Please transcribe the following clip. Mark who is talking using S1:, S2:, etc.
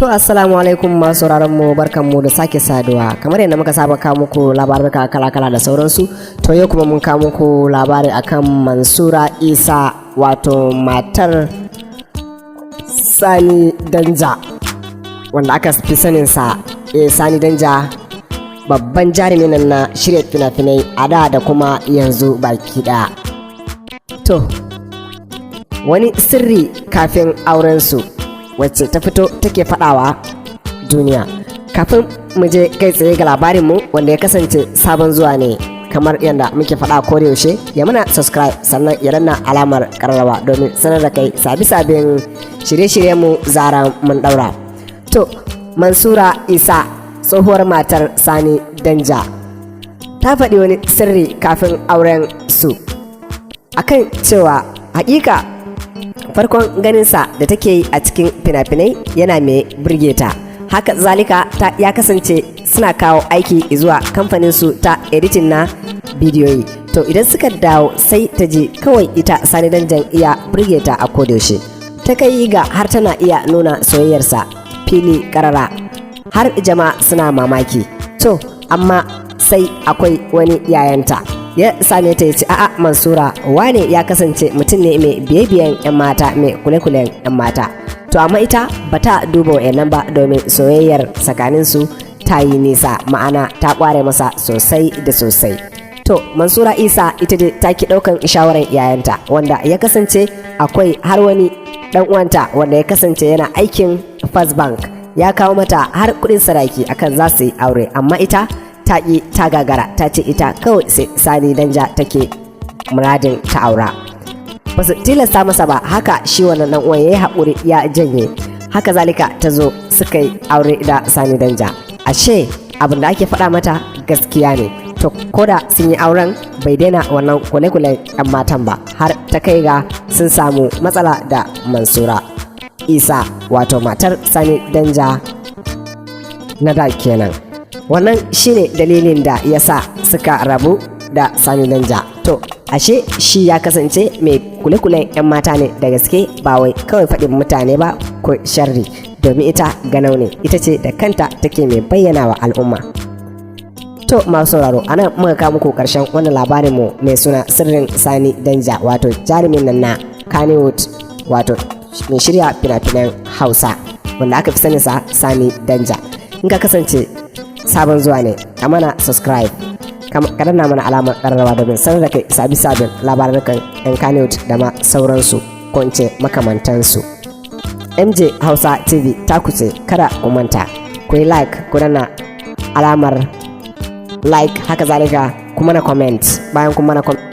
S1: To, assalamu alaikum masu sauraron mu, barkanmu da sake saduwa. Kamar yadda muka saba kawo muku labaruka kala-kala da sauransu. To, yau kuma mun kawo muku labari akan Mansura Isa, wato matar Sani Danja, wanda aka fi saninsa Sani Danja, babban jarumin nan na shirya fina-finai a da da kuma yanzu baki ɗaya. To, wani sirri kafin aurensu wacce ta fito take faɗawa duniya. Kafin mu je kai tsaye ga labarinmu, wanda ya kasance sabon zuwa ne, kamar yadda muke faɗa ko da yaushe, ya mana subscribe, sannan ya danna alamar ƙararrawa domin sanar da kai sabi sabin shirye-shiryenmu zaran mun ɗaura. To, Mansura Isa, tsohuwar matar Sani Danja, ta faɗi wani sirri kafin auren su akan cewa hakika farkon ganinsa da take yi a cikin fina-finai yana mai burge ta. Haka zalika ta ya kasance suna kawo aiki zuwa kamfanin su ta editing na bidiyoyi. To, idan suka dawo sai ta ji kawai ita Sani Danjan iya burge ta a kodayaushe. Ta kai ga har tana iya nuna soyayyarsa fili karara, har jama'a suna mamaki. To, amma sai akwai wani yayanta ya same ta, ya ce, "A'a Mansura, wane ya kasance mutum ne mai biye-biyen 'yan mata, mai kule-kulen 'yan mata." To, amma ita bata duba wa'annan ba, domin soyayyar tsakaninsu ta yi nisa, ma'ana ta kware masa sosai da sosai. To, Mansura Isa ita dai ta ki daukan shawarar yayanta, wanda ya kasance akwai har wani dan uwanta wanda ya kasance yana aikin First Bank, ya kawo mata har kudin sadaki akan za su yi aure, amma ita ta ƙi ta gagara, ta ce ita kawai sai Sani Danja take muradin ta aura. Ba su tilasta masa ba, haka shi wannan dan uwan yayi haƙuri ya janye. Haka zalika ta zo suka yi aure da Sani Danja. Ashe abin da ake faɗa mata gaskiya ne. To, koda sun yi auren, bai daina wannan kule-kulen 'yan matan ba, har ta kai ga sun samu matsala da Mansura Isa, wato matar Sani Danja na da kenan. Wannan shine dalilin da ya sa suka rabu da Sani Danja. To, ashe shi ya kasance mai kule-kulen 'yan mata ne da gaske, ba wai kawai faɗin mutane ba ko sharri, domin ita ganau ne, ita ce da kanta take mai bayyana wa al'umma. To, masu sauraro, anan muka kawo muku karshen wannan labarin mu mai suna Sirrin Sani Danja, wato jarumin nan na Kannywood, wato mai shirya fina-finan Hausa, wanda aka fi saninsa Sani Danja. In ka kasance sabon zuwa ne, ka mana subscribe, ka danna mana alamar ƙararrawa domin sanar da kai sabi sabin labarukan yan Kannywood da ma sauransu, ko in ce makamantansu. MJ Hausa TV ta kuce, kada ku manta ku yi like, ku danna alamar like, haka zalika kuma na comment bayan kuma na comment.